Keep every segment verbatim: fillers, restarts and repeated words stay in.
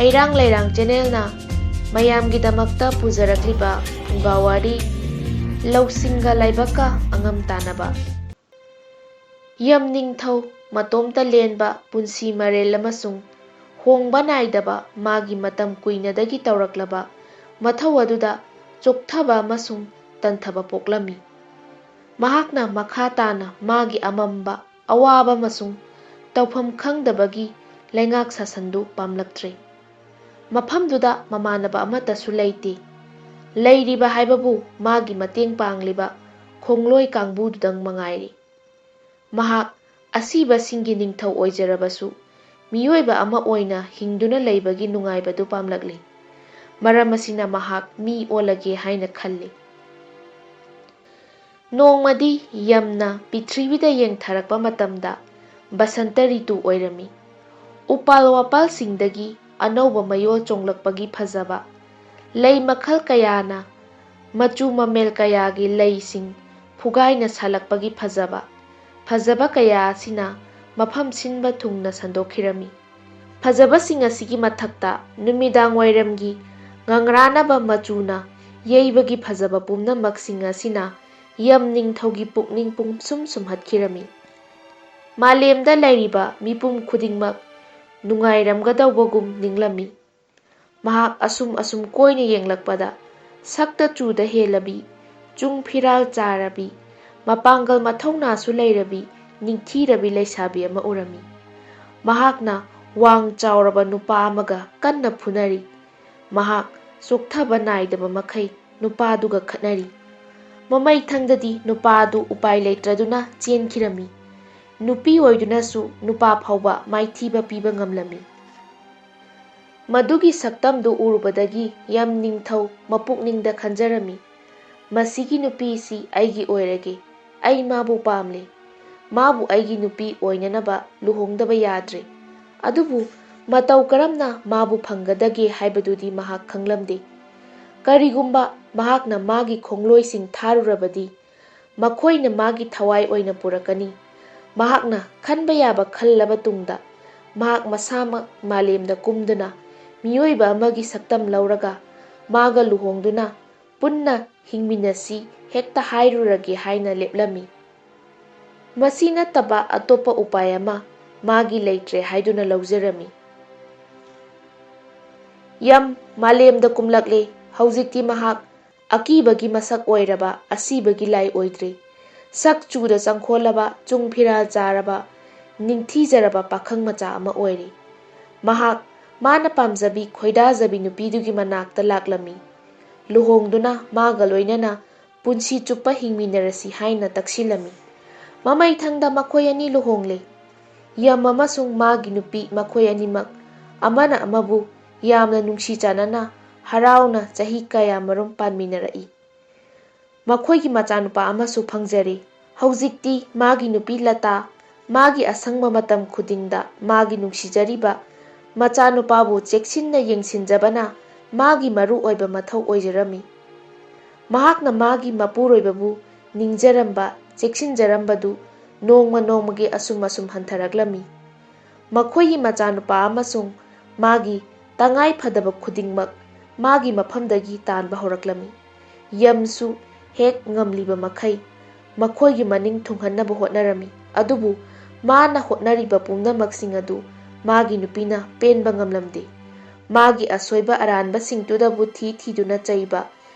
ꯑꯩꯔꯥꯡ ꯂꯩꯔꯥꯡ ꯆꯦꯅꯦꯜꯅ ꯃꯌꯥꯝꯒꯤꯗꯃꯛꯇ ꯄꯨꯖꯔꯛꯂꯤꯕ ꯐꯨꯡꯒꯥ ꯋꯥꯔꯤ, ꯂꯧꯁꯤꯡꯒ ꯂꯥꯏꯕꯛꯀ ꯑꯉꯝ ꯇꯥꯟꯅꯕ꯫ ꯌꯝ ꯅꯤꯡꯊꯧ ꯃꯇꯣꯝꯇ ꯂꯦꯟꯕ ꯄꯨꯟꯁꯤ ꯃꯔꯦꯜ ꯑꯃꯁꯨꯡ ꯍꯣꯡꯕ ꯅꯥꯏꯗꯕ ꯃꯥꯒꯤ ꯃꯇꯝ ꯀꯨꯏꯅꯗꯒꯤ ꯇꯧꯔꯛꯂꯕ ꯃꯊꯧ ꯑꯗꯨꯗ ꯆꯣꯛꯊꯕ ꯑꯃꯁꯨꯡ ꯇꯟꯊꯕ ꯄꯣꯛꯂꯝꯃꯤ꯫ ꯃꯍꯥꯛꯅ ꯃꯈꯥ ꯇꯥꯅ ꯃꯥꯒꯤ ꯑꯃꯝꯕ, ꯑꯋꯥꯕ ꯑꯃꯁꯨꯡ ꯇꯧꯐꯝ ꯈꯪꯗꯕꯒꯤ ꯂꯩꯉꯥꯛ ꯁꯥꯁꯟꯗꯨ ꯄꯥꯝꯂꯛꯇ꯭ꯔꯦ꯫ ꯃꯐꯝꯗꯨꯗ ꯃꯃꯥꯟꯅꯕ ꯑꯃꯠꯇꯁꯨ ꯂꯩꯇꯦ꯫ ꯂꯩꯔꯤꯕ ꯍꯥꯏꯕꯕꯨ ꯃꯥꯒꯤ ꯃꯇꯦꯡ ꯄꯥꯡꯂꯤꯕ ꯈꯣꯡꯂꯣꯏ ꯀꯥꯡꯕꯨꯗꯨꯗꯪ ꯃꯉꯥꯏꯔꯦ꯫ ꯃꯍꯥꯛ ꯑꯁꯤꯕꯁꯤꯡꯒꯤ ꯅꯤꯡꯊꯧ ꯑꯣꯏꯖꯔꯕꯁꯨ, ꯃꯤꯑꯣꯏꯕ ꯑꯃ ꯑꯣꯏꯅ ꯍꯤꯡꯗꯨꯅ ꯂꯩꯕꯒꯤ ꯅꯨꯡꯉꯥꯏꯕꯗꯨ ꯄꯥꯝꯂꯛꯂꯤ꯫ ꯃꯔꯝ ꯑꯁꯤꯅ ꯃꯍꯥꯛ ꯃꯤ ꯑꯣꯜꯂꯒꯦ ꯍꯥꯏꯅ ꯈꯜꯂꯤ꯫ ꯅꯣꯡꯃꯗꯤ ꯌꯝꯅ ꯄ꯭ꯔꯤꯊꯤꯕꯤꯗ ꯌꯦꯡꯊꯔꯛꯄ ꯃꯇꯝꯗ ꯕꯁꯟꯇ ꯔꯤꯇꯨ ꯑꯣꯏꯔꯝꯃꯤ꯫ ꯎꯄꯥꯜ ꯋꯥꯄꯥꯜꯁꯤꯡꯗꯒꯤ ꯑꯅꯧꯕ ꯃꯌꯣꯜ ꯆꯣꯡꯂꯛꯄꯒꯤ ꯐꯖꯕ, ꯂꯩ ꯃꯈꯜ ꯀꯌꯥꯅ ꯃꯆꯨ ꯃꯃꯦꯜ ꯀꯌꯥꯒꯤ ꯂꯩꯁꯤꯡ ꯐꯨꯒꯥꯏꯅ ꯁꯥꯠꯂꯛꯄꯒꯤ ꯐꯖꯕ, ꯐꯖꯕ ꯀꯌꯥ ꯑꯁꯤꯅ ꯃꯐꯝ ꯁꯤꯟꯕ ꯊꯨꯡꯅ ꯁꯟꯗꯣꯛꯈꯤꯔꯝꯃꯤ꯫ ꯐꯖꯕꯁꯤꯡ ꯑꯁꯤꯒꯤ ꯃꯊꯛꯇ ꯅꯨꯃꯤꯗꯥꯡ ꯋꯥꯏꯔꯝꯒꯤ ꯉꯪꯔꯥꯅꯕ ꯃꯆꯨꯅ ꯌꯩꯕꯒꯤ ꯐꯖꯕ ꯄꯨꯝꯅꯃꯛꯁꯤꯡ ꯑꯁꯤꯅ ꯌꯝ ꯅꯤꯡꯊꯧꯒꯤ ꯄꯨꯛꯅꯤꯡ ꯄꯨꯝꯁꯨꯝ ꯁꯨꯝꯍꯠꯈꯤꯔꯝꯃꯤ꯫ ꯃꯥꯂꯦꯝꯗ ꯂꯩꯔꯤꯕ ꯃꯤꯄꯨꯝ ꯈꯨꯗꯤꯡꯃꯛ ꯅꯨꯡꯉꯥꯏꯔꯝꯒꯗꯧꯕꯒꯨꯝ ꯅꯤꯡꯂꯝꯃꯤ꯫ ꯃꯍꯥꯛ ꯑꯁꯨꯝ ꯑꯁꯨꯝ ꯀꯣꯏꯅ ꯌꯦꯡꯂꯛꯄꯗ, ꯁꯛꯇ ꯆꯨꯗ ꯍꯦꯜꯂꯕꯤ, ꯆꯨꯡ ꯐꯤꯔꯥꯜ ꯆꯥꯔꯕꯤ, ꯃꯄꯥꯡꯒꯜ ꯃꯊꯧꯅꯥꯁꯨ ꯂꯩꯔꯕꯤ, ꯅꯤꯡꯊꯤꯔꯕꯤ ꯂꯩꯁꯥꯕꯤ ꯑꯃ ꯎꯔꯝꯃꯤ꯫ ꯃꯍꯥꯛꯅ ꯋꯥꯡ ꯆꯥꯎꯔꯕ ꯅꯨꯄꯥ ꯑꯃꯒ ꯀꯟꯅ ꯐꯨꯅꯔꯤ꯫ ꯃꯍꯥꯛ ꯆꯣꯛꯊꯕ ꯅꯥꯏꯗꯕ ꯃꯈꯩ ꯅꯨꯄꯥꯗꯨꯒ ꯈꯠꯅꯔꯤ꯫ ꯃꯃꯩꯊꯪꯗꯗꯤ ꯅꯨꯄꯥ ꯑꯗꯨ ꯎꯄꯥꯏ ꯂꯩꯇ꯭ꯔꯗꯨꯅ ꯆꯦꯟꯈꯤꯔꯝꯃꯤ꯫ ꯅꯨꯄꯤ ꯑꯣꯏꯗꯨꯅꯁꯨ ꯅꯨꯄꯥ ꯐꯥꯎꯕ ꯃꯥꯏꯊꯤꯕ ꯄꯤꯕ ꯉꯝꯂꯝꯃꯤ꯫ ꯃꯗꯨꯒꯤ ꯁꯛꯇꯝꯗꯨ ꯎꯔꯨꯕꯗꯒꯤ ꯌꯝ ꯅꯤꯡꯊꯧ ꯃꯄꯨꯛꯅꯤꯡꯗ ꯈꯟꯖꯔꯝꯃꯤ, "ꯃꯁꯤꯒꯤ ꯅꯨꯄꯤꯁꯤ ꯑꯩꯒꯤ ꯑꯣꯏꯔꯒꯦ꯫ ꯑꯩ ꯃꯥꯕꯨ ꯄꯥꯝꯂꯦ꯫ ꯃꯥꯕꯨ ꯑꯩꯒꯤ ꯅꯨꯄꯤ ꯑꯣꯏꯅꯅꯕ ꯂꯨꯍꯣꯡꯗꯕ ꯌꯥꯗ꯭ꯔꯦ꯫" ꯑꯗꯨꯕꯨ ꯃꯇꯧ ꯀꯔꯝꯅ ꯃꯥꯕꯨ ꯐꯪꯒꯗꯒꯦ ꯍꯥꯏꯕꯗꯨꯗꯤ ꯃꯍꯥꯛ ꯈꯪꯂꯝꯗꯦ꯫ ꯀꯔꯤꯒꯨꯝꯕ ꯃꯍꯥꯛꯅ ꯃꯥꯒꯤ ꯈꯣꯡꯂꯣꯏꯁꯤꯡ ꯊꯥꯔꯨꯔꯕꯗꯤ, ꯃꯈꯣꯏꯅ ꯃꯥꯒꯤ ꯊꯋꯥꯏ ꯑꯣꯏꯅ ꯄꯨꯔꯛꯀꯅꯤ꯫ ꯃꯍꯥꯛꯅ ꯈꯟꯕ ꯌꯥꯕ ꯈꯜꯂꯕ ꯇꯨꯡꯗ, ꯃꯍꯥꯛ ꯃꯁꯥꯃꯛ ꯃꯥꯂꯦꯝꯗ ꯀꯨꯝꯗꯨꯅ ꯃꯤꯑꯣꯏꯕ ꯑꯃꯒꯤ ꯁꯛꯇꯝ ꯂꯧꯔꯒ ꯃꯥꯒ ꯂꯨꯍꯣꯡꯗꯨꯅ ꯄꯨꯟꯅ ꯍꯤꯡꯃꯤꯟꯅꯁꯤ ꯍꯦꯛꯇ ꯍꯥꯏꯔꯨꯔꯒꯦ ꯍꯥꯏꯅ ꯂꯦꯞꯂꯝꯃꯤ꯫ ꯃꯁꯤ ꯅꯠꯇꯕ ꯑꯇꯣꯞꯄ ꯎꯄꯥꯏ ꯑꯃ ꯃꯥꯒꯤ ꯂꯩꯇ꯭ꯔꯦ ꯍꯥꯏꯗꯨꯅ ꯂꯧꯖꯔꯝꯃꯤ꯫ ꯌꯝ ꯃꯥꯂꯦꯝꯗ ꯀꯨꯝꯂꯛꯂꯦ꯫ ꯍꯧꯖꯤꯛꯇꯤ ꯃꯍꯥꯛ ꯑꯀꯤꯕꯒꯤ ꯃꯁꯛ ꯑꯣꯏꯔꯕ ꯑꯁꯤꯕꯒꯤ ꯂꯥꯏ ꯑꯣꯏꯗ꯭ꯔꯦ꯫ ꯁꯛ ꯆꯨꯗ ꯆꯪꯈꯣꯜꯂꯕ, ꯆꯨꯡ ꯐꯤꯔꯥꯜ ꯆꯥꯔꯕ, ꯅꯤꯡꯊꯤꯖꯔꯕ ꯄꯥꯈꯪ ꯃꯆꯥ ꯑꯃ ꯑꯣꯏꯔꯦ꯫ ꯃꯍꯥꯛ ꯃꯥꯅ ꯄꯥꯝꯖꯕꯤ ꯈꯣꯏꯗꯥꯖꯕꯤ ꯅꯨꯄꯤꯗꯨꯒꯤ ꯃꯅꯥꯛꯇ ꯂꯥꯛꯂꯝꯃꯤ꯫ ꯂꯨꯍꯣꯡꯗꯨꯅ ꯃꯥꯒ ꯂꯣꯏꯅꯅ ꯄꯨꯟꯁꯤ ꯆꯨꯞꯄ ꯍꯤꯡꯃꯤꯟꯅꯔꯁꯤ ꯍꯥꯏꯅ ꯇꯛꯁꯤꯜꯂꯝꯃꯤ꯫ ꯃꯃꯩꯊꯪꯗ ꯃꯈꯣꯏ ꯑꯅꯤ ꯂꯨꯍꯣꯡꯂꯦ꯫ ꯌꯝ ꯑꯃꯁꯨꯡ ꯃꯥꯒꯤ ꯅꯨꯄꯤ ꯃꯈꯣꯏ ꯑꯅꯤꯃꯛ ꯑꯃꯅ ꯑꯃꯕꯨ ꯌꯥꯝꯅ ꯅꯨꯡꯁꯤ ꯆꯥꯟꯅꯅ ꯍꯔꯥꯎꯅ ꯆꯍꯤ ꯀꯌꯥ ꯃꯔꯨꯝ ꯄꯥꯟꯃꯤꯟꯅꯔꯛꯏ꯫ ꯃꯈꯣꯏꯒꯤ ꯃꯆꯥꯅꯨꯄꯥ ꯑꯃꯁꯨ ꯐꯪꯖꯔꯦ꯫ ꯍꯧꯖꯤꯛꯇꯤ ꯃꯥꯒꯤ ꯅꯨꯄꯤ ꯂꯇꯥ ꯃꯥꯒꯤ ꯑꯁꯪꯕ ꯃꯇꯝ ꯈꯨꯗꯤꯡꯗ ꯃꯥꯒꯤ ꯅꯨꯡꯁꯤꯖꯔꯤꯕ ꯃꯆꯥꯅꯨꯄꯥꯕꯨ ꯆꯦꯛꯁꯤꯟꯅ ꯌꯦꯡꯁꯤꯟꯖꯕꯅ ꯃꯥꯒꯤ ꯃꯔꯨ ꯑꯣꯏꯕ ꯃꯊꯧ ꯑꯣꯏꯖꯔꯝꯃꯤ꯫ ꯃꯍꯥꯛꯅ ꯃꯥꯒꯤ ꯃꯄꯨꯔꯣꯏꯕꯕꯨ ꯅꯤꯡꯖꯔꯝꯕ, ꯆꯦꯛꯁꯤꯟꯖꯔꯝꯕꯗꯨ ꯅꯣꯡꯃ ꯅꯣꯡꯃꯒꯤ ꯑꯁꯨꯝ ꯑꯁꯨꯝ ꯍꯟꯊꯔꯛꯂꯝꯃꯤ꯫ ꯃꯈꯣꯏꯒꯤ ꯃꯆꯥꯅꯨꯄꯥ ꯑꯃꯁꯨꯡ ꯃꯥꯒꯤ ꯇꯉꯥꯏ ꯐꯗꯕ ꯈꯨꯗꯤꯡꯃꯛ ꯃꯥꯒꯤ ꯃꯐꯝꯗꯒꯤ ꯇꯥꯟꯕ ꯍꯧꯔꯛꯂꯝꯃꯤ꯫ ꯌꯝꯁꯨ ꯍꯦꯛ ꯉꯝꯂꯤꯕ ꯃꯈꯩ ꯃꯈꯣꯏꯒꯤ ꯃꯅꯤꯡ ꯊꯨꯡꯍꯟꯅꯕ ꯍꯣꯠꯅꯔꯝꯃꯤ꯫ ꯑꯗꯨꯕꯨ ꯃꯥꯅ ꯍꯣꯠꯅꯔꯤꯕ ꯄꯨꯝꯅꯃꯛꯁꯤꯡ ꯑꯗꯨ ꯃꯥꯒꯤ ꯅꯨꯄꯤꯅ ꯄꯦꯟꯕ ꯉꯝꯂꯝꯗꯦ꯫ ꯃꯥꯒꯤ ꯑꯁꯣꯏꯕ ꯑꯔꯥꯟꯕꯁꯤꯡꯗꯨꯗꯕꯨ ꯊꯤ ꯊꯤꯗꯨꯅ ꯆꯩꯕ,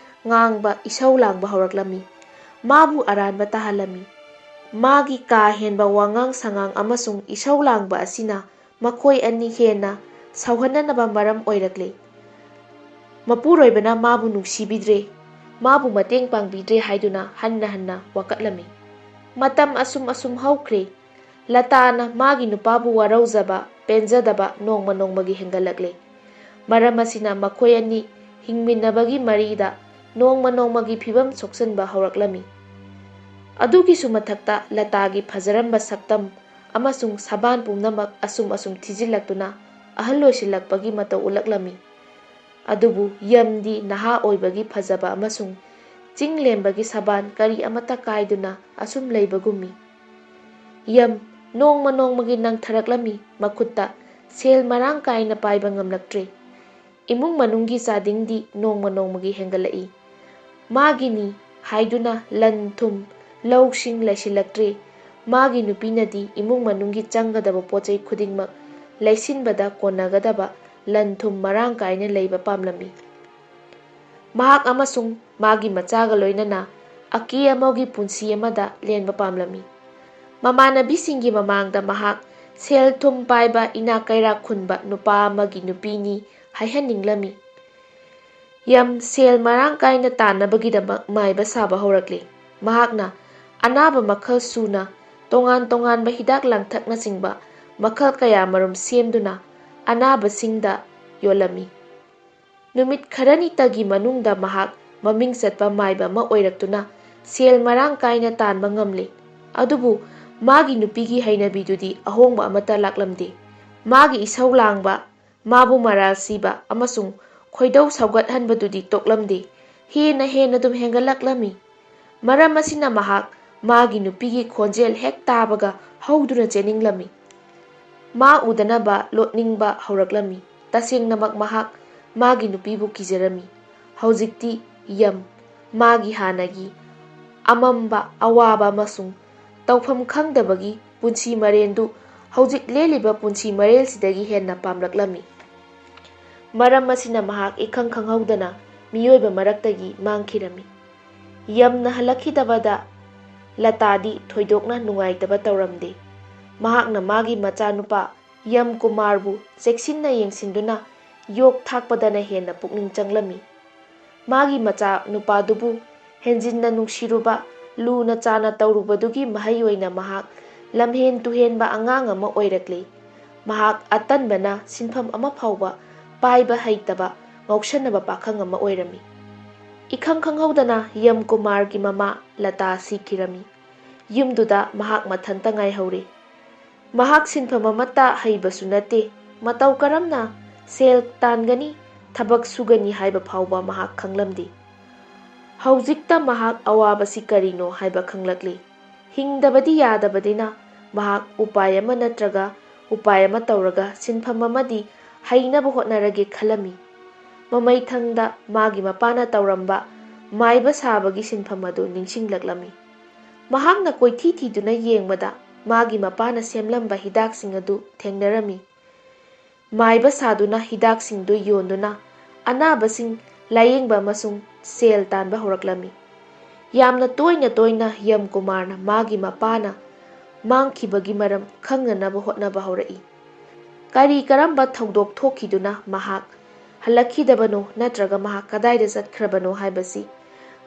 ꯉꯥꯡꯕ, ꯏꯁꯧ ꯂꯥꯡꯕ ꯍꯧꯔꯛꯂꯝꯃꯤ꯫ ꯃꯥꯕꯨ ꯑꯔꯥꯟꯕ ꯇꯥꯍꯜꯂꯝꯃꯤ꯫ ꯃꯥꯒꯤ ꯀꯥ ꯍꯦꯟꯕ ꯋꯥꯉꯥꯡ ꯁꯉꯥꯡ ꯑꯃꯁꯨꯡ ꯏꯁꯧ ꯂꯥꯡꯕ ꯑꯁꯤꯅ ꯃꯈꯣꯏ ꯑꯅꯤ ꯍꯦꯟꯅ ꯁꯥꯎꯍꯟꯅꯅꯕ ꯃꯔꯝ ꯑꯣꯏꯔꯛꯂꯦ꯫ ꯃꯄꯨꯔꯣꯏꯕꯅ ꯃꯥꯕꯨ ꯅꯨꯡꯁꯤꯕꯤꯗ꯭ꯔꯦ, ꯃꯥꯕꯨ ꯃꯇꯦꯡ ꯄꯥꯡꯕꯤꯗ꯭ꯔꯦ ꯍꯥꯏꯗꯨꯅ ꯍꯟꯅ ꯍꯟꯅ ꯋꯥꯀꯠꯂꯝꯃꯤ꯫ ꯃꯇꯝ ꯑꯁꯨꯝ ꯑꯁꯨꯝ ꯍꯧꯈ꯭ꯔꯦ꯫ ꯂꯇꯥꯅ ꯃꯥꯒꯤ ꯅꯨꯄꯥꯕꯨ ꯋꯥꯔꯧꯖꯕ, ꯄꯦꯟꯖꯗꯕ ꯅꯣꯡꯃ ꯅꯣꯡꯃꯒꯤ ꯍꯦꯟꯒꯠꯂꯛꯂꯦ꯫ ꯃꯔꯝ ꯑꯁꯤꯅ ꯃꯈꯣꯏ ꯑꯅꯤ ꯍꯤꯡꯃꯤꯟꯅꯕꯒꯤ ꯃꯔꯤꯗ ꯅꯣꯡꯃ ꯅꯣꯡꯃꯒꯤ ꯐꯤꯕꯝ ꯁꯣꯛꯆꯟꯕ ꯍꯧꯔꯛꯂꯝꯃꯤ꯫ ꯑꯗꯨꯒꯤꯁꯨ ꯃꯊꯛꯇ ꯂꯇꯥꯒꯤ ꯐꯖꯔꯝꯕ ꯁꯛꯇꯝ ꯑꯃꯁꯨꯡ ꯁꯕꯥꯟ ꯄꯨꯝꯅꯃꯛ ꯑꯁꯨꯝ ꯑꯁꯨꯝ ꯊꯤꯖꯤꯜꯂꯛꯇꯨꯅ ꯑꯍꯜ ꯑꯣꯏꯁꯤꯜꯂꯛꯄꯒꯤ ꯃꯇꯧ ꯎꯠꯂꯛꯂꯝꯃꯤ꯫ ꯑꯗꯨꯕꯨ ꯌꯝꯗꯤ ꯅꯍꯥ ꯑꯣꯏꯕꯒꯤ ꯐꯖꯕ ꯑꯃꯁꯨꯡ ꯆꯤꯡ ꯂꯦꯝꯕꯒꯤ ꯁꯕꯥꯟ ꯀꯔꯤ ꯑꯃꯠꯇ ꯀꯥꯏꯗꯨꯅ ꯑꯁꯨꯝ ꯂꯩꯕꯒꯨꯝꯃꯤ꯫ ꯌꯝ ꯅꯣꯡꯃ ꯅꯣꯡꯃꯒꯤ ꯅꯪꯊꯔꯛꯂꯝꯃꯤ꯫ ꯃꯈꯨꯠꯇ ꯁꯦꯜ ꯃꯔꯥꯡ ꯀꯥꯏꯅ ꯄꯥꯏꯕ ꯉꯝꯂꯛꯇ꯭ꯔꯦ꯫ ꯏꯃꯨꯡ ꯃꯅꯨꯡꯒꯤ ꯆꯥꯗꯤꯡꯗꯤ ꯅꯣꯡꯃ ꯅꯣꯡꯃꯒꯤ ꯍꯦꯟꯒꯠꯂꯛꯏ꯫ ꯃꯥꯒꯤꯅꯤ ꯍꯥꯏꯗꯨꯅ ꯂꯟ ꯊꯨꯝ, ꯂꯧꯁꯤꯡ ꯂꯩꯁꯤꯜꯂꯛꯇ꯭ꯔꯦ꯫ ꯃꯥꯒꯤ ꯅꯨꯄꯤꯅꯗꯤ ꯏꯃꯨꯡ ꯃꯅꯨꯡꯒꯤ ꯆꯪꯒꯗꯕ ꯄꯣꯠ ꯆꯩ ꯈꯨꯗꯤꯡꯃꯛ ꯂꯩꯁꯤꯟꯕꯗ ꯀꯣꯟꯅꯒꯗꯕ ꯂꯟ ꯊꯨꯝ ꯃꯔꯥꯡ ꯀꯥꯏꯅ ꯂꯩꯕ ꯄꯥꯝꯂꯝꯃꯤ꯫ ꯃꯍꯥꯛ ꯑꯃꯁꯨꯡ ꯃꯥꯒꯤ ꯃꯆꯥꯒ ꯂꯣꯏꯅꯅ ꯑꯀꯦ ꯑꯃꯧꯒꯤ ꯄꯨꯟꯁꯤ ꯑꯃꯗ ꯂꯦꯟꯕ ꯄꯥꯝꯂꯝꯃꯤ꯫ ꯃꯃꯥꯟꯅꯕꯤꯁꯤꯡꯒꯤ ꯃꯃꯥꯡꯗ ꯃꯍꯥꯛ ꯁꯦꯜ ꯊꯨꯝ ꯄꯥꯏꯕ, ꯏꯅꯥꯛ ꯀꯩꯔꯥꯛ ꯈꯨꯟꯕ ꯅꯨꯄꯥ ꯑꯃꯒꯤ ꯅꯨꯄꯤꯅꯤ ꯍꯥꯏꯍꯟꯅꯤꯡꯂꯝꯃꯤ꯫ ꯌꯥꯝ ꯁꯦꯜ ꯃꯔꯥꯡ ꯀꯥꯏꯅ ꯇꯥꯟꯅꯕꯒꯤꯗꯃꯛ ꯃꯥꯏꯕ ꯁꯥꯕ ꯍꯧꯔꯛꯂꯤ꯫ ꯃꯍꯥꯛꯅ ꯑꯅꯥꯕ ꯃꯈꯜ ꯁꯨꯅ, ꯇꯣꯉꯥꯟ ꯇꯣꯉꯥꯟꯕ ꯍꯤꯗꯥꯛ ꯂꯥꯡꯊꯛꯅꯆꯤꯡꯕ ꯃꯈꯜ ꯀꯌꯥꯃꯔꯨꯝ ꯁꯦꯝꯗꯨꯅ ꯑꯅꯥꯕꯁꯤꯡꯗ ꯌꯣꯜꯂꯝꯃꯤ꯫ ꯅꯨꯃꯤꯠ ꯈꯔꯅꯤꯇꯒꯤ ꯃꯅꯨꯡꯗ ꯃꯍꯥꯛ ꯃꯃꯤꯡ ꯆꯠꯄ ꯃꯥꯏꯕ ꯑꯃ ꯑꯣꯏꯔꯛꯇꯨꯅ ꯁꯦꯜ ꯃꯔꯥꯡ ꯀꯥꯏꯅ ꯇꯥꯟꯕ ꯉꯝꯂꯦ꯫ ꯑꯗꯨꯕꯨ ꯃꯥꯒꯤ ꯅꯨꯄꯤꯒꯤ ꯍꯩꯅꯕꯤꯗꯨꯗꯤ ꯑꯍꯣꯡꯕ ꯑꯃꯠꯇ ꯂꯥꯛꯂꯝꯗꯦ꯫ ꯃꯥꯒꯤ ꯏꯁꯧ ꯂꯥꯡꯕ, ꯃꯥꯕꯨ ꯃꯔꯥꯜ ꯁꯤꯕ ꯑꯃꯁꯨꯡ ꯈꯣꯏꯗꯧ ꯁꯧꯒꯠꯍꯟꯕꯗꯨꯗꯤ ꯇꯣꯛꯂꯝꯗꯦ꯫ ꯍꯦꯟꯅ ꯍꯦꯟꯅ ꯑꯗꯨꯝ ꯍꯦꯟꯒꯠꯂꯛꯂꯝꯃꯤ꯫ ꯃꯔꯝ ꯑꯁꯤꯅ ꯃꯍꯥꯛ ꯃꯥꯒꯤ ꯅꯨꯄꯤꯒꯤ ꯈꯣꯟꯖꯦꯜ ꯍꯦꯛ ꯇꯥꯕꯒ ꯍꯧꯗꯨꯅ ꯆꯦꯟꯅꯤꯡꯂꯝꯃꯤ꯫ ꯃꯥ ꯎꯗꯅꯕ ꯂꯣꯠꯅꯤꯡꯕ ꯍꯧꯔꯛꯂꯝꯃꯤ꯫ ꯇꯁꯦꯡꯅꯃꯛ ꯃꯍꯥꯛ ꯃꯥꯒꯤ ꯅꯨꯄꯤꯕꯨ ꯀꯤꯖꯔꯝꯃꯤ꯫ ꯍꯧꯖꯤꯛꯇꯤ ꯌꯝ ꯃꯥꯒꯤ ꯍꯥꯟꯅꯒꯤ ꯑꯃꯝꯕ, ꯑꯋꯥꯕ ꯑꯃꯁꯨꯡ ꯇꯧꯐꯝ ꯈꯪꯗꯕꯒꯤ ꯄꯨꯟꯁꯤ ꯃꯔꯦꯟꯗꯨ ꯍꯧꯖꯤꯛ ꯂꯦꯜꯂꯤꯕ ꯄꯨꯟꯁꯤ ꯃꯔꯦꯜꯁꯤꯗꯒꯤ ꯍꯦꯟꯅ ꯄꯥꯝꯂꯛꯂꯝꯃꯤ꯫ ꯃꯔꯝ ꯑꯁꯤꯅ ꯃꯍꯥꯛ ꯏꯈꯪ ꯈꯪꯍꯧꯗꯅ ꯃꯤꯑꯣꯏꯕ ꯃꯔꯛꯇꯒꯤ ꯃꯥꯡꯈꯤꯔꯝꯃꯤ꯫ ꯌꯝꯅ ꯍꯜꯂꯛꯈꯤꯗꯕꯗ ꯂꯇꯥꯗꯤ ꯊꯣꯏꯗꯣꯛꯅ ꯅꯨꯡꯉꯥꯏꯇꯕ ꯇꯧꯔꯝꯗꯦ꯫ ꯃꯍꯥꯛꯅ ꯃꯥꯒꯤ ꯃꯆꯥꯅꯨꯄꯥ ꯌꯝ ꯀꯨꯃꯥꯔꯕꯨ ꯆꯦꯛꯁꯤꯟꯅ ꯌꯦꯡꯁꯤꯟꯗꯨꯅ ꯌꯣꯛ ꯊꯥꯛꯄꯗꯅ ꯍꯦꯟꯅ ꯄꯨꯛꯅꯤꯡ ꯆꯪꯂꯝꯃꯤ꯫ ꯃꯥꯒꯤ ꯃꯆꯥ ꯅꯨꯄꯥꯗꯨꯕꯨ ꯍꯦꯟꯖꯤꯟꯅ ꯅꯨꯡꯁꯤꯔꯨꯕ, ꯂꯨꯅ ꯆꯥꯅ ꯇꯧꯔꯨꯕꯗꯨꯒꯤ ꯃꯍꯩ ꯑꯣꯏꯅ ꯃꯍꯥꯛ ꯂꯝꯍꯦꯟ ꯇꯨꯍꯦꯟꯕ ꯑꯉꯥꯡ ꯑꯃ ꯑꯣꯏꯔꯛꯂꯤ꯫ ꯃꯍꯥꯛ ꯑꯇꯟꯕꯅ ꯁꯤꯟꯐꯝ ꯑꯃ ꯐꯥꯎꯕ ꯄꯥꯏꯕ ꯍꯩꯇꯕ ꯉꯥꯎꯁꯟꯅꯕ ꯄꯥꯈꯪ ꯑꯃ ꯑꯣꯏꯔꯝꯃꯤ꯫ ꯏꯈꯪ ꯈꯪꯍꯧꯗꯅ ꯌꯝ ꯀꯨꯃꯥꯔꯒꯤ ꯃꯃꯥ ꯂꯇꯥ ꯁꯤꯈꯤꯔꯝꯃꯤ꯫ ꯌꯨꯝꯗꯨꯗ ꯃꯍꯥꯛ ꯃꯊꯟꯇ ꯉꯥꯏꯍꯧꯔꯦ꯫ ꯃꯍꯥꯛ ꯁꯤꯟꯐꯝ ꯑꯃꯠꯇ ꯍꯩꯕꯁꯨ ꯅꯠꯇꯦ꯫ ꯃꯇꯧ ꯀꯔꯝꯅ ꯁꯦꯜ ꯇꯥꯟꯒꯅꯤ, ꯊꯕꯛ ꯁꯨꯒꯅꯤ ꯍꯥꯏꯕ ꯐꯥꯎꯕ ꯃꯍꯥꯛ ꯈꯪꯂꯝꯗꯦ꯫ ꯍꯧꯖꯤꯛꯇ ꯃꯍꯥꯛ ꯑꯋꯥꯕꯁꯤ ꯀꯔꯤꯅꯣ ꯍꯥꯏꯕ ꯈꯪꯂꯛꯂꯤ꯫ ꯍꯤꯡꯗꯕꯗꯤ ꯌꯥꯗꯕꯅꯤꯅ ꯃꯍꯥꯛ ꯎꯄꯥꯏ ꯑꯃ ꯅꯠꯇ꯭ꯔꯒ ꯎꯄꯥꯏ ꯑꯃ ꯇꯧꯔꯒ ꯁꯤꯟꯐꯝ ꯑꯃꯗꯤ ꯍꯩꯅꯕ ꯍꯣꯠꯅꯔꯒꯦ ꯈꯜꯂꯝꯃꯤ꯫ ꯃꯃꯩꯊꯪꯗ ꯃꯥꯒꯤ ꯃꯄꯥꯅ ꯇꯧꯔꯝꯕ ꯃꯥꯏꯕ ꯁꯥꯕꯒꯤ ꯁꯤꯟꯐꯝ ꯑꯗꯨ ꯅꯤꯡꯁꯤꯡꯂꯛꯂꯝꯃꯤ꯫ ꯃꯍꯥꯛꯅ ꯀꯣꯏꯊꯤ ꯊꯤꯗꯨꯅ ꯌꯦꯡꯕꯗ ꯃꯥꯒꯤ ꯃꯄꯥꯅ ꯁꯦꯝꯂꯝꯕ ꯍꯤꯗꯥꯛꯁꯤꯡ ꯑꯗꯨ ꯊꯦꯡꯅꯔꯝꯃꯤ꯫ ꯃꯥꯏꯕ ꯁꯥꯗꯨꯅ ꯍꯤꯗꯥꯛꯁꯤꯡꯗꯨ ꯌꯣꯟꯗꯨꯅ ꯑꯅꯥꯕꯁꯤꯡ ꯂꯥꯌꯦꯡꯕ ꯑꯃꯁꯨꯡ ꯁꯦꯜ ꯇꯥꯟꯕ ꯍꯧꯔꯛꯂꯝꯃꯤ꯫ ꯌꯥꯝꯅ ꯇꯣꯏꯅ ꯇꯣꯏꯅ ꯌꯝ ꯀꯨꯃꯥꯔꯅ ꯃꯥꯒꯤ ꯃꯄꯥꯅ ꯃꯥꯡꯈꯤꯕꯒꯤ ꯃꯔꯝ ꯈꯪꯅꯅꯕ ꯍꯣꯠꯅꯕ ꯍꯧꯔꯛꯏ꯫ ꯀꯔꯤ ꯀꯔꯝꯕ ꯊꯧꯗꯣꯛ ꯊꯣꯛꯈꯤꯗꯨꯅ ꯃꯍꯥꯛ ꯍꯜꯂꯛꯈꯤꯗꯕꯅꯣ ꯅꯠꯇ꯭ꯔꯒ ꯃꯍꯥꯛ ꯀꯗꯥꯏꯗ ꯆꯠꯈ꯭ꯔꯕꯅꯣ ꯍꯥꯏꯕꯁꯤ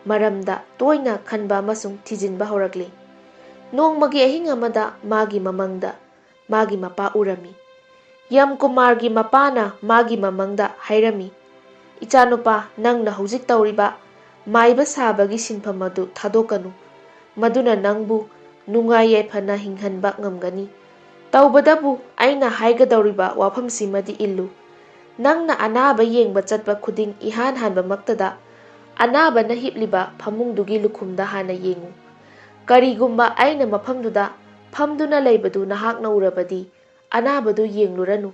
ꯃꯔꯝꯗ ꯇꯣꯏꯅ ꯈꯟꯕ ꯑꯃꯁꯨꯡ ꯊꯤꯖꯤꯟꯕ ꯍꯧꯔꯛꯂꯤ꯫ ꯅꯣꯡꯃꯒꯤ ꯑꯍꯤꯡ ꯑꯃꯗ ꯃꯥꯒꯤ ꯃꯃꯪꯗ ꯃꯥꯒꯤ ꯃꯄꯥ ꯎꯔꯝꯃꯤ꯫ ꯌꯝ ꯀꯨꯃꯥꯔꯒꯤ ꯃꯄꯥꯅ ꯃꯥꯒꯤ ꯃꯃꯪꯗ ꯍꯥꯏꯔꯝꯃꯤ, "ꯏꯆꯥꯅꯨꯄꯥ, ꯅꯪꯅ ꯍꯧꯖꯤꯛ ꯇꯧꯔꯤꯕ ꯃꯥꯏꯕ ꯁꯥꯕꯒꯤ ꯁꯤꯟꯐꯝ ꯑꯗꯨ ꯊꯥꯗꯣꯛꯀꯅꯨ꯫ ꯃꯗꯨꯅ ꯅꯪꯕꯨ ꯅꯨꯡꯉꯥꯏ ꯌꯥꯏꯐꯅ ꯍꯤꯡꯍꯟꯕ ꯉꯝꯒꯅꯤ꯫ ꯇꯧꯕꯗꯕꯨ ꯑꯩꯅ ꯍꯥꯏꯒꯗꯧꯔꯤꯕ ꯋꯥꯐꯝꯁꯤꯃꯗꯤ ꯏꯜꯂꯨ꯫ ꯅꯪꯅ ꯑꯅꯥꯕ ꯌꯦꯡꯕ ꯆꯠꯄ ꯈꯨꯗꯤꯡ ꯏꯍꯥꯟ ꯍꯥꯟꯕꯃꯛꯇꯗ ꯑꯅꯥꯕꯅ ꯍꯤꯞꯂꯤꯕ ꯐꯃꯨꯡꯗꯨꯒꯤ ꯂꯨꯈꯨꯝꯗ ꯍꯥꯟꯅ ꯌꯦꯡꯉꯨ꯫ ꯀꯔꯤꯒꯨꯝꯕ ꯑꯩꯅ ꯃꯐꯝꯗꯨꯗ ꯐꯝꯗꯨꯅ ꯂꯩꯕꯗꯨ ꯅꯍꯥꯛꯅ ꯎꯔꯕꯗꯤ, ꯑꯅꯥꯕꯗꯨ ꯌꯦꯡꯂꯨꯔꯅꯨ꯫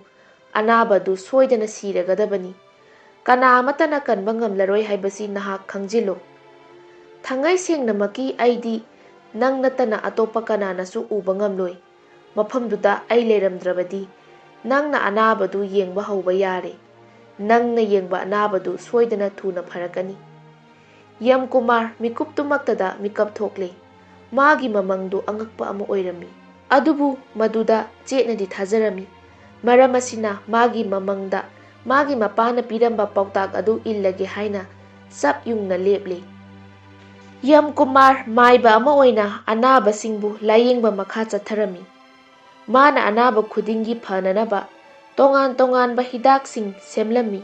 ꯑꯅꯥꯕꯗꯨ ꯁꯣꯏꯗꯅ ꯁꯤꯔꯒꯗꯕꯅꯤ꯫ ꯀꯅꯥ ꯑꯃꯠꯇꯅ ꯀꯟꯕ ꯉꯝꯂꯔꯣꯏ ꯍꯥꯏꯕꯁꯤ ꯅꯍꯥꯛ ꯈꯪꯖꯤꯜꯂꯨ꯫ ꯊꯥꯡꯉꯩ ꯁꯦꯡꯅꯃꯛꯀꯤ ꯑꯩꯗꯤ ꯅꯪ ꯅꯠꯇꯅ ꯑꯇꯣꯞꯄ ꯀꯅꯥꯅꯁꯨ ꯎꯕ ꯉꯝꯂꯣꯏ꯫ ꯃꯐꯝꯗꯨꯗ ꯑꯩ ꯂꯩꯔꯝꯗ꯭ꯔꯕꯗꯤ ꯅꯪꯅ ꯑꯅꯥꯕꯗꯨ ꯌꯦꯡꯕ ꯍꯧꯕ ꯌꯥꯔꯦ꯫ ꯅꯪꯅ ꯌꯦꯡꯕ ꯑꯅꯥꯕꯗꯨ ꯁꯣꯏꯗꯅ ꯊꯨꯅ ꯐꯔꯛꯀꯅꯤ꯫" ꯌꯝ ꯀꯨꯃꯥꯔ ꯃꯤꯀꯨꯞꯇꯨꯃꯛꯇꯗ ꯃꯤꯀꯞ ꯊꯣꯛꯂꯦ꯫ ꯃꯥꯒꯤ ꯃꯃꯪꯗꯨ ꯑꯉꯛꯄ ꯑꯃ ꯑꯣꯏꯔꯝꯃꯤ꯫ ꯑꯗꯨꯕꯨ ꯃꯗꯨꯗ ꯆꯦꯠꯅꯗꯤ ꯊꯥꯖꯔꯝꯃꯤ꯫ ꯃꯔꯝ ꯑꯁꯤꯅ ꯃꯥꯒꯤ ꯃꯃꯪꯗ ꯃꯥꯒꯤ ꯃꯄꯥꯅ ꯄꯤꯔꯝꯕ ꯄꯥꯎꯇꯥꯛ ꯑꯗꯨ ꯏꯜꯂꯒꯦ ꯍꯥꯏꯅ ꯆꯞ ꯌꯨꯡꯅ ꯂꯦꯞꯂꯦ꯫ ꯌꯝ ꯀꯨꯃꯥꯔ ꯃꯥꯏꯕ ꯑꯃ ꯑꯣꯏꯅ ꯑꯅꯥꯕꯁꯤꯡꯕꯨ ꯂꯥꯌꯦꯡꯕ ꯃꯈꯥ ꯆꯠꯊꯔꯝꯃꯤ꯫ ꯃꯥꯅ ꯑꯅꯥꯕ ꯈꯨꯗꯤꯡꯒꯤ ꯐꯅꯅꯕ ꯇꯣꯉꯥꯟ ꯇꯣꯉꯥꯟꯕ ꯍꯤꯗꯥꯛꯁꯤꯡ ꯁꯦꯝꯂꯝꯃꯤ꯫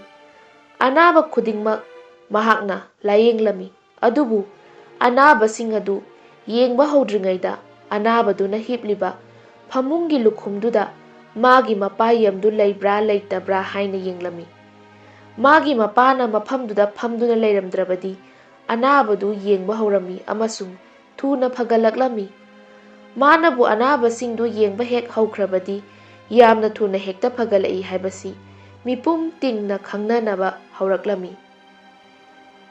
ꯑꯅꯥꯕ ꯈꯨꯗꯤꯡꯃꯛ ꯃꯍꯥꯛꯅ ꯂꯥꯌꯦꯡꯂꯝꯃꯤ꯫ ꯑꯗꯨꯕꯨ ꯑꯅꯥꯕꯁꯤꯡ ꯑꯗꯨ ꯌꯦꯡꯕ ꯍꯧꯗ꯭ꯔꯤꯉꯩꯗ ꯑꯅꯥꯕꯗꯨꯅ ꯍꯤꯞꯂꯤꯕ ꯐꯃꯨꯡꯒꯤ ꯂꯨꯈꯨꯝꯗꯨꯗ ꯃꯥꯒꯤ ꯃꯄꯥ ꯌꯝꯗꯨ ꯂꯩꯕ꯭ꯔꯥ ꯂꯩꯇꯕ꯭ꯔꯥ ꯍꯥꯏꯅ ꯌꯦꯡꯂꯝꯃꯤ꯫ ꯃꯥꯒꯤ ꯃꯄꯥꯅ ꯃꯐꯝꯗꯨꯗ ꯐꯝꯗꯨꯅ ꯂꯩꯔꯝꯗ꯭ꯔꯕꯗꯤ ꯑꯅꯥꯕꯗꯨ ꯌꯦꯡꯕ ꯍꯧꯔꯝꯃꯤ ꯑꯃꯁꯨꯡ ꯊꯨꯅ ꯐꯒꯠꯂꯛꯂꯝꯃꯤ꯫ ꯃꯥꯅꯕꯨ ꯑꯅꯥꯕꯁꯤꯡꯗꯨ ꯌꯦꯡꯕ ꯍꯦꯛ ꯍꯧꯈ꯭ꯔꯕꯗꯤ ꯌꯥꯝꯅ ꯊꯨꯅ ꯍꯦꯛꯇ ꯐꯒꯠꯂꯛꯏ ꯍꯥꯏꯕꯁꯤ ꯃꯤꯄꯨꯝ ꯇꯤꯡꯅ ꯈꯪꯅꯅꯕ ꯍꯧꯔꯛꯂꯝꯃꯤ꯫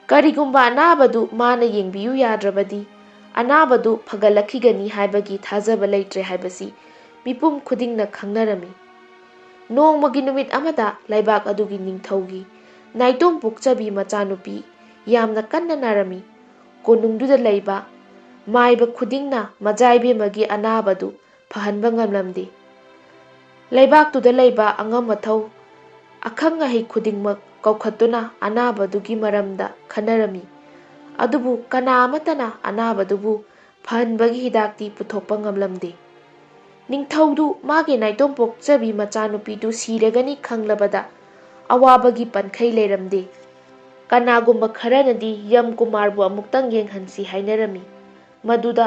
ꯀꯔꯤꯒꯨꯝꯕ ꯑꯅꯥꯕꯗꯨ ꯃꯥꯅ ꯌꯦꯡꯕꯤꯌꯨ ꯌꯥꯗ꯭ꯔꯕꯗꯤ, ꯑꯅꯥꯕꯗꯨ ꯐꯒꯠꯂꯛꯈꯤꯒꯅꯤ ꯍꯥꯏꯕꯒꯤ ꯊꯥꯖꯕ ꯂꯩꯇ꯭ꯔꯦ ꯍꯥꯏꯕꯁꯤ ꯃꯤꯄꯨꯝ ꯈꯨꯗꯤꯡꯅ ꯈꯪꯅꯔꯝꯃꯤ꯫ ꯅꯣꯡꯃꯒꯤ ꯅꯨꯃꯤꯠ ꯑꯃꯗ ꯂꯩꯕꯥꯛ ꯑꯗꯨꯒꯤ ꯅꯤꯡꯊꯧꯒꯤ ꯅꯥꯏꯇꯣꯝ ꯄꯣꯛꯆꯕꯤ ꯃꯆꯥꯅꯨꯄꯤ ꯌꯥꯝꯅ ꯀꯟꯅ ꯅꯥꯔꯝꯃꯤ꯫ ꯀꯣꯅꯨꯡꯗꯨꯗ ꯂꯩꯕ ꯃꯥꯏꯕ ꯈꯨꯗꯤꯡꯅ ꯃꯖꯥꯏꯕꯦꯝꯃꯒꯤ ꯑꯅꯥꯕꯗꯨ ꯐꯍꯟꯕ ꯉꯝꯂꯝꯗꯦ꯫ ꯂꯩꯕꯥꯛꯇꯨꯗ ꯂꯩꯕ ꯑꯉꯝ ꯑꯊꯧ, ꯑꯈꯪ ꯑꯍꯩ ꯈꯨꯗꯤꯡꯃꯛ ꯀꯧꯈꯠꯇꯨꯅ ꯑꯅꯥꯕꯗꯨꯒꯤ ꯃꯔꯝꯗ ꯈꯟꯅꯔꯝꯃꯤ꯫ ꯑꯗꯨꯕꯨ ꯀꯅꯥ ꯑꯃꯠꯇꯅ ꯑꯅꯥꯕꯗꯨꯕꯨ ꯐꯍꯟꯕꯒꯤ ꯍꯤꯗꯥꯛꯇꯤ ꯄꯨꯊꯣꯛꯄ ꯉꯝꯂꯝꯗꯦ꯫ ꯅꯤꯡꯊꯧꯗꯨ ꯃꯥꯒꯤ ꯅꯥꯏꯇꯣꯝ ꯄꯣꯛꯆꯕꯤ ꯃꯆꯥꯅꯨꯄꯤꯗꯨ ꯁꯤꯔꯒꯅꯤ ꯈꯪꯂꯕꯗ ꯑꯋꯥꯕꯒꯤ ꯄꯟꯈꯩ ꯂꯩꯔꯝꯗꯦ꯫ ꯀꯅꯥꯒꯨꯝꯕ ꯈꯔꯅꯗꯤ ꯌꯝ ꯀꯨꯃꯥꯔꯕꯨ ꯑꯃꯨꯛꯇꯪ ꯌꯦꯡꯍꯟꯁꯤ ꯍꯥꯏꯅꯔꯝꯃꯤ꯫ ꯃꯗꯨꯗ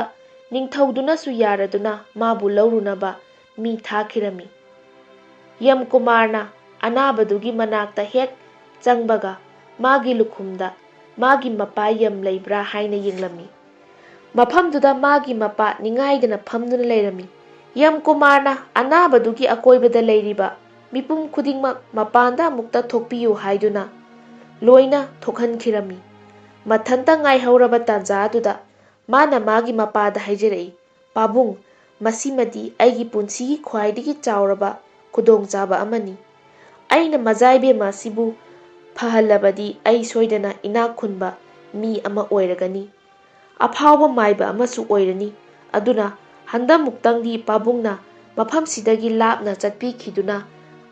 ꯅꯤꯡꯊꯧꯗꯨꯅꯁꯨ ꯌꯥꯔꯗꯨꯅ ꯃꯥꯕꯨ ꯂꯧꯔꯨꯅꯕ ꯃꯤ ꯊꯥꯈꯤꯔꯝꯃꯤ꯫ ꯌꯝ ꯀꯨꯃꯥꯔꯅ ꯑꯅꯥꯕꯗꯨꯒꯤ ꯃꯅꯥꯛꯇ ꯍꯦꯛ ꯆꯪꯕꯒ ꯃꯥꯒꯤ ꯂꯨꯈꯨꯝꯗ ꯃꯥꯒꯤ ꯃꯄꯥ ꯌꯝ ꯂꯩꯕ꯭ꯔꯥ ꯍꯥꯏꯅ ꯌꯦꯡꯂꯝꯃꯤ꯫ ꯃꯐꯝꯗꯨꯗ ꯃꯥꯒꯤ ꯃꯄꯥ ꯅꯤꯡꯉꯥꯏꯗꯅ ꯐꯝꯗꯨꯅ ꯂꯩꯔꯝꯃꯤ꯫ ꯌꯝ ꯀꯨꯃꯥꯔꯅ ꯑꯅꯥꯕꯗꯨꯒꯤ ꯑꯀꯣꯏꯕꯗ ꯂꯩꯔꯤꯕ ꯃꯤꯄꯨꯝ ꯈꯨꯗꯤꯡꯃꯛ ꯃꯄꯥꯟꯗ ꯑꯃꯨꯛꯇ ꯊꯣꯛꯄꯤꯌꯨ ꯍꯥꯏꯗꯨꯅ ꯂꯣꯏꯅ ꯊꯣꯛꯍꯟꯈꯤꯔꯝꯃꯤ꯫ ꯃꯊꯟꯇ ꯉꯥꯏꯍꯧꯔꯕ ꯇꯥꯟꯖꯥ ꯑꯗꯨꯗ ꯃꯥꯅ ꯃꯥꯒꯤ ꯃꯄꯥꯗ ꯍꯥꯏꯖꯔꯛꯏ, "ꯄꯥꯕꯨꯡ, ꯃꯁꯤꯃꯗꯤ ꯑꯩꯒꯤ ꯄꯨꯟꯁꯤꯒꯤ ꯈ꯭ꯋꯥꯏꯗꯒꯤ ꯆꯥꯎꯔꯕ ꯈꯨꯗꯣꯡꯆꯥꯕ ꯑꯃꯅꯤ꯫ ꯑꯩꯅ ꯃꯖꯥꯏꯕꯦꯝꯃ ꯑꯁꯤꯕꯨ ꯐꯍꯜꯂꯕꯗꯤ ꯑꯩ ꯁꯣꯏꯗꯅ ꯏꯅꯥꯛ ꯈꯨꯟꯕ ꯃꯤ ꯑꯃ ꯑꯣꯏꯔꯒꯅꯤ, ꯑꯐꯥꯎꯕ ꯃꯥꯏꯕ ꯑꯃꯁꯨ ꯑꯣꯏꯔꯅꯤ꯫ ꯑꯗꯨꯅ ꯍꯟꯗꯛꯃꯨꯛꯇꯪꯗꯤ ꯄꯥꯕꯨꯡꯅ ꯃꯐꯝꯁꯤꯗꯒꯤ ꯂꯥꯞꯅ ꯆꯠꯄꯤꯈꯤꯗꯨꯅ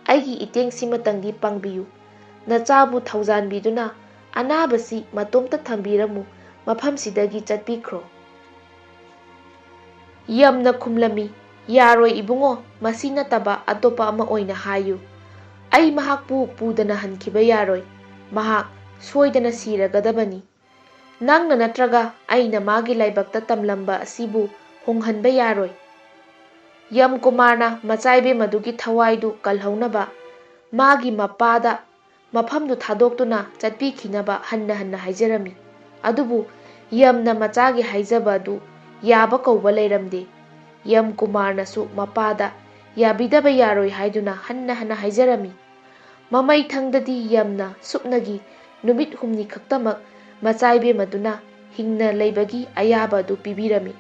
ꯑꯩꯒꯤ ꯏꯇꯦꯡꯁꯤꯃꯇꯪꯗꯤ ꯄꯥꯡꯕꯤꯌꯨ꯫ ꯅꯆꯥꯕꯨ ꯊꯧꯖꯥꯟꯕꯤꯗꯨꯅ ꯑꯅꯥꯕꯁꯤ ꯃꯇꯣꯝꯇ ꯊꯝꯕꯤꯔꯝꯃꯨ, ꯃꯐꯝꯁꯤꯗꯒꯤ ꯆꯠꯄꯤꯈ꯭ꯔꯣ꯫" ꯌꯝꯅ ꯈꯨꯝꯂꯝꯃꯤ, "ꯌꯥꯔꯣꯏ ꯏꯕꯨꯡꯉꯣ, ꯃꯁꯤ ꯅꯠꯇꯕ ꯑꯇꯣꯞꯄ ꯑꯃ ꯑꯣꯏꯅ ꯍꯥꯏꯌꯨ꯫ ꯑꯩ ꯃꯍꯥꯛꯄꯨ ꯄꯨꯗꯅ ꯍꯟꯈꯤꯕ ꯌꯥꯔꯣꯏ꯫ ꯃꯍꯥꯛ ꯁꯣꯏꯗꯅ ꯁꯤꯔꯒꯗꯕꯅꯤ꯫ ꯅꯪꯅ ꯅꯠꯇ꯭ꯔꯒ ꯑꯩꯅ ꯃꯥꯒꯤ ꯂꯥꯏꯕꯛꯇ ꯇꯝꯂꯝꯕ ꯑꯁꯤꯕꯨ ꯍꯣꯡꯍꯟꯕ ꯌꯥꯔꯣꯏ꯫" ꯌꯝ ꯀꯨꯃꯥꯔꯅ ꯃꯆꯥꯏꯕꯦꯝ ꯑꯗꯨꯒꯤ ꯊꯋꯥꯏꯗꯨ ꯀꯜꯍꯧꯅꯕ ꯃꯥꯒꯤ ꯃꯄꯥꯗ ꯃꯐꯝꯗꯨ ꯊꯥꯗꯣꯛꯇꯨꯅ ꯆꯠꯄꯤꯈꯤꯅꯕ ꯍꯟꯅ ꯍꯟꯅ ꯍꯥꯏꯖꯔꯝꯃꯤ꯫ ꯑꯗꯨꯕꯨ ꯌꯝꯅ ꯃꯆꯥꯒꯤ ꯍꯥꯏꯖꯕ ꯑꯗꯨ ꯌꯥꯕ ꯀꯧꯕ ꯂꯩꯔꯝꯗꯦ꯫ ꯌꯝ ꯀꯨꯃꯥꯔꯅꯁꯨ ꯃꯄꯥꯗ ꯌꯥꯕꯤꯗꯕ ꯌꯥꯔꯣꯏ ꯍꯥꯏꯗꯨꯅ ꯍꯟꯅ ꯍꯟꯅ ꯍꯥꯏꯖꯔꯝꯃꯤ꯫ ꯃꯃꯩꯊꯪꯗꯗꯤ ꯌꯝꯅ ꯁꯨꯞꯅꯒꯤ ꯅꯨꯃꯤꯠ ꯍꯨꯝꯅꯤ ꯈꯛꯇꯃꯛ ꯃꯆꯥ ꯏꯕꯦꯝ ꯑꯗꯨꯅ ꯍꯤꯡꯅ ꯂꯩꯕꯒꯤ ꯑꯌꯥꯕ ꯑꯗꯨ ꯄꯤꯕꯤꯔꯝꯃꯤ꯫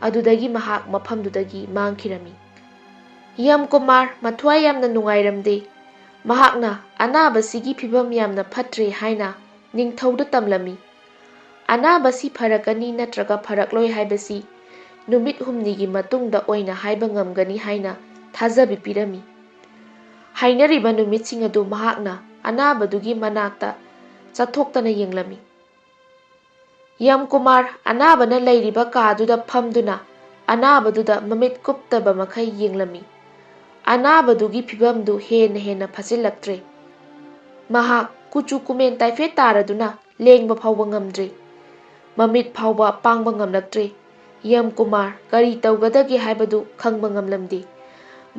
ꯑꯗꯨꯗꯒꯤ ꯃꯍꯥꯛ ꯃꯐꯝꯗꯨꯗꯒꯤ ꯃꯥꯡꯈꯤꯔꯝꯃꯤ꯫ ꯌꯝ ꯀꯨꯃꯥꯔ ꯃꯊ꯭ꯋꯥꯏ ꯌꯥꯝꯅ ꯅꯨꯡꯉꯥꯏꯔꯝꯗꯦ꯫ ꯃꯍꯥꯛꯅ ꯑꯅꯥꯕꯁꯤꯒꯤ ꯐꯤꯕꯝ ꯌꯥꯝꯅ ꯐꯠꯇ꯭ꯔꯦ ꯍꯥꯏꯅ ꯅꯤꯡꯊꯧꯗ ꯇꯝꯂꯝꯃꯤ꯫ ꯑꯅꯥꯕꯁꯤ ꯐꯔꯛꯀꯅꯤ ꯅꯠꯇ꯭ꯔꯒ ꯐꯔꯛꯂꯣꯏ ꯍꯥꯏꯕꯁꯤ ꯅꯨꯃꯤꯠ ꯍꯨꯝꯅꯤꯒꯤ ꯃꯇꯨꯡꯗ ꯑꯣꯏꯅ ꯍꯥꯏꯕ ꯉꯝꯒꯅꯤ ꯍꯥꯏꯅ ꯊꯥꯖꯕꯤ ꯄꯤꯔꯝꯃꯤ꯫ ꯍꯥꯏꯅꯔꯤꯕ ꯅꯨꯃꯤꯠꯁꯤꯡ ꯑꯗꯨ ꯃꯍꯥꯛꯅ ꯑꯅꯥꯕꯗꯨꯒꯤ ꯃꯅꯥꯛꯇ ꯆꯠꯊꯣꯛꯇꯅ ꯌꯦꯡꯂꯝꯃꯤ꯫ ꯌꯝ ꯀꯨꯃꯥꯔ ꯑꯅꯥꯕꯅ ꯂꯩꯔꯤꯕ ꯀꯥꯗꯨꯗ ꯐꯝꯗꯨꯅ ꯑꯅꯥꯕꯗꯨꯗ ꯃꯃꯤꯠ ꯀꯨꯞꯇꯕ ꯃꯈꯩ ꯌꯦꯡꯂꯝꯃꯤ꯫ ꯑꯅꯥꯕꯗꯨꯒꯤ ꯐꯤꯕꯝꯗꯨ ꯍꯦꯟꯅ ꯍꯦꯟꯅ ꯐꯠꯆꯤꯜꯂꯛꯇ꯭ꯔꯦ꯫ ꯃꯍꯥꯛ ꯀꯨꯆꯨ ꯀꯨꯃꯦꯟ ꯇꯥꯏꯐꯦꯠ ꯇꯥꯔꯗꯨꯅ ꯂꯦꯡꯕ ꯐꯥꯎꯕ ꯉꯝꯗ꯭ꯔꯦ꯫ ꯃꯃꯤꯠ ꯐꯥꯎꯕ ꯄꯥꯡꯕ ꯉꯝꯂꯛꯇ꯭ꯔꯦ꯫ ꯌꯝ ꯀꯨꯃꯥꯔ ꯀꯔꯤ ꯇꯧꯒꯗꯒꯦ ꯍꯥꯏꯕꯗꯨ ꯈꯪꯕ ꯉꯝꯂꯝꯗꯦ꯫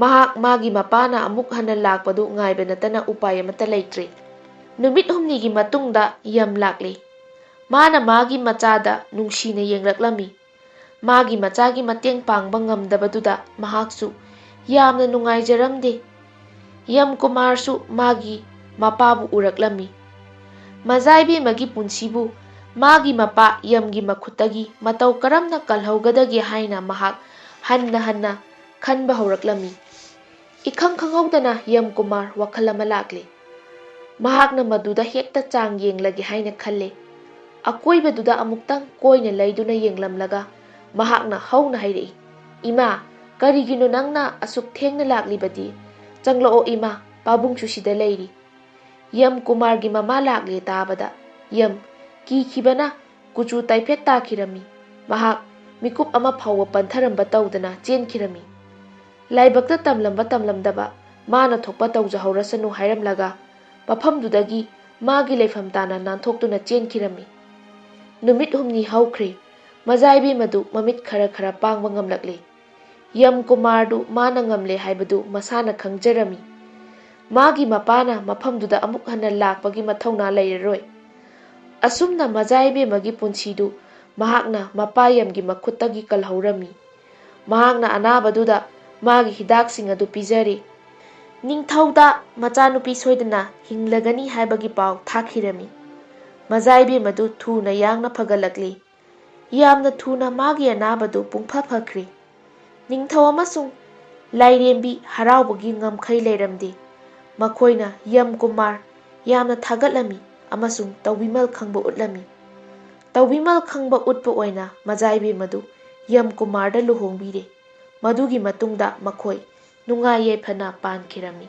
ꯃꯍꯥꯛ ꯃꯥꯒꯤ ꯃꯄꯥꯅ ꯑꯃꯨꯛ ꯍꯟꯅ ꯂꯥꯛꯄꯗꯨ ꯉꯥꯏꯕ ꯅꯠꯇꯅ ꯎꯄꯥꯏ ꯑꯃꯠꯇ ꯂꯩꯇ꯭ꯔꯦ꯫ ꯅꯨꯃꯤꯠ ꯍꯨꯝꯅꯤꯒꯤ ꯃꯇꯨꯡꯗ ꯌꯝ ꯂꯥꯛꯂꯦ꯫ ꯃꯥꯅ ꯃꯥꯒꯤ ꯃꯆꯥꯗ ꯅꯨꯡꯁꯤꯅ ꯌꯦꯡꯂꯛꯂꯝꯃꯤ꯫ ꯃꯥꯒꯤ ꯃꯆꯥꯒꯤ ꯃꯇꯦꯡ ꯄꯥꯡꯕ ꯉꯝꯗꯕꯗꯨꯗ ꯃꯍꯥꯛꯁꯨ ꯌꯥꯝꯅ ꯅꯨꯡꯉꯥꯏꯖꯔꯝꯗꯦ꯫ ꯌꯝ ꯀꯨꯃꯥꯔꯁꯨ ꯃꯥꯒꯤ ꯃꯄꯥꯕꯨ ꯎꯔꯛꯂꯝꯃꯤ꯫ ꯃꯖꯥ ꯏꯕꯦꯝꯃꯒꯤ ꯄꯨꯟꯁꯤꯕꯨ ꯃꯥꯒꯤ ꯃꯄꯥ ꯌꯝꯒꯤ ꯃꯈꯨꯠꯇꯒꯤ ꯃꯇꯧ ꯀꯔꯝꯅ ꯀꯜꯍꯧꯒꯗꯒꯦ ꯍꯥꯏꯅ ꯃꯍꯥꯛ ꯍꯟꯅ ꯍꯟꯅ ꯈꯟꯕ ꯍꯧꯔꯛꯂꯝꯃꯤ꯫ ꯏꯈꯪ ꯈꯪꯍꯧꯗꯅ ꯌꯝ ꯀꯨꯃꯥꯔ ꯋꯥꯈꯜ ꯑꯃ ꯂꯥꯛꯂꯦ꯫ ꯃꯍꯥꯛꯅ ꯃꯗꯨꯗ ꯍꯦꯛꯇ ꯆꯥꯡ ꯌꯦꯡꯂꯒꯦ ꯍꯥꯏꯅ ꯈꯜꯂꯦ꯫ ꯑꯀꯣꯏꯕꯗꯨꯗ ꯑꯃꯨꯛꯇꯪ ꯀꯣꯏꯅ ꯂꯩꯗꯨꯅ ꯌꯦꯡꯂꯝꯂꯒ ꯃꯍꯥꯛꯅ ꯍꯧꯅ ꯍꯥꯏꯔꯛꯏ, "ꯏꯃꯥ, ꯀꯔꯤꯒꯤꯅꯣ ꯅꯪꯅ ꯑꯁꯨꯛ ꯊꯦꯡꯅ ꯂꯥꯛꯂꯤꯕꯗꯤ? ꯆꯪꯂꯛꯑꯣ ꯏꯃꯥ, ꯄꯥꯕꯨꯡꯁꯨ ꯁꯤꯗ ꯂꯩꯔꯤ꯫" ꯌꯝ ꯀꯨꯃꯥꯔꯒꯤ ꯃꯃꯥ ꯂꯥꯛꯂꯦ ꯇꯥꯕꯗ ꯌꯝ ꯀꯤꯈꯤꯕꯅ ꯀꯨꯆꯨ ꯇꯥꯏꯐꯦꯠ ꯇꯥꯈꯤꯔꯝꯃꯤ꯫ ꯃꯍꯥꯛ ꯃꯤꯀꯨꯞ ꯑꯃ ꯐꯥꯎꯕ ꯄꯟꯊꯔꯝꯕ ꯇꯧꯗꯅ ꯆꯦꯟꯈꯤꯔꯝꯃꯤ꯫ ꯂꯥꯏꯕꯛꯇ ꯇꯝꯂꯝꯕ ꯇꯝꯂꯝꯗꯕ ꯃꯥꯅ ꯊꯣꯛꯄ ꯇꯧꯖꯍꯧꯔꯁꯅꯨ ꯍꯥꯏꯔꯝꯂꯒ ꯃꯐꯝꯗꯨꯗꯒꯤ ꯃꯥꯒꯤ ꯂꯩꯐꯝ ꯇꯥꯅ ꯅꯥꯟꯊꯣꯛꯇꯨꯅ ꯆꯦꯟꯈꯤꯔꯝꯃꯤ꯫ ꯅꯨꯃꯤꯠ ꯍꯨꯝꯅꯤ ꯍꯧꯈ꯭ꯔꯦ꯫ ꯃꯖꯥ ꯏꯕꯦꯝꯃꯗꯨ ꯃꯃꯤꯠ ꯈꯔ ꯈꯔ ꯄꯥꯡꯕ ꯉꯝꯂꯛꯂꯦ꯫ ꯌꯝ ꯀꯨꯃꯥꯔꯗꯨ ꯃꯥꯅ ꯉꯝꯂꯦ ꯍꯥꯏꯕꯗꯨ ꯃꯁꯥꯅ ꯈꯪꯖꯔꯝꯃꯤ꯫ ꯃꯥꯒꯤ ꯃꯄꯥꯅ ꯃꯐꯝꯗꯨꯗ ꯑꯃꯨꯛ ꯍꯟꯅ ꯂꯥꯛꯄꯒꯤ ꯃꯊꯧꯅꯥ ꯂꯩꯔꯔꯣꯏ꯫ ꯑꯁꯨꯝꯅ ꯃꯖꯥ ꯏꯕꯦꯝꯃꯒꯤ ꯄꯨꯟꯁꯤꯗꯨ ꯃꯍꯥꯛꯅ ꯃꯄꯥ ꯌꯝꯒꯤ ꯃꯈꯨꯠꯇꯒꯤ ꯀꯜꯍꯧꯔꯝꯃꯤ꯫ ꯃꯍꯥꯛꯅ ꯑꯅꯥꯕꯗꯨꯗ ꯃꯥꯒꯤ ꯍꯤꯗꯥꯛꯁꯤꯡ ꯑꯗꯨ ꯄꯤꯖꯔꯤ꯫ ꯅꯤꯡꯊꯧꯗ ꯃꯆꯥꯅꯨꯄꯤ ꯁꯣꯏꯗꯅ ꯍꯤꯡꯂꯒꯅꯤ ꯍꯥꯏꯕꯒꯤ ꯄꯥꯎ ꯊꯥꯈꯤꯔꯝꯃꯤ꯫ ꯃꯖꯥ ꯏꯕꯦꯝꯃꯗꯨ ꯊꯨꯅ ꯌꯥꯡꯅ ꯐꯒꯠꯂꯛꯂꯤ꯫ ꯌꯥꯝꯅ ꯊꯨꯅ ꯃꯥꯒꯤ ꯑꯅꯥꯕꯗꯨ ꯄꯨꯡꯐ ꯐꯈ꯭ꯔꯤ꯫ ꯅꯤꯡꯊꯧ ꯑꯃꯁꯨꯡ ꯂꯥꯏꯔꯦꯝꯕꯤ ꯍꯔꯥꯎꯕꯒꯤ ꯉꯝꯈꯩ ꯂꯩꯔꯝꯗꯦ꯫ ꯃꯈꯣꯏꯅ ꯌꯝ ꯀꯨꯃꯥꯔ ꯌꯥꯝꯅ ꯊꯥꯒꯠꯂꯝꯃꯤ ꯑꯃꯁꯨꯡ ꯇꯧꯕꯤꯃꯜ ꯈꯪꯕ ꯎꯠꯂꯝꯃꯤ꯫ ꯇꯧꯕꯤꯃꯜ ꯈꯪꯕ ꯎꯠꯄ ꯑꯣꯏꯅ ꯃꯖꯥ ꯏꯕꯦꯝꯃꯗꯨ ꯌꯝ ꯀꯨꯃꯥꯔꯗ ꯂꯨꯍꯣꯡꯕꯤꯔꯦ꯫ ꯃꯗꯨꯒꯤ ꯃꯇꯨꯡꯗ ꯃꯈꯣꯏ ꯅꯨꯡꯉꯥꯏ ꯌꯥꯏꯐꯅ ꯄꯥꯟꯈꯤꯔꯝꯃꯤ꯫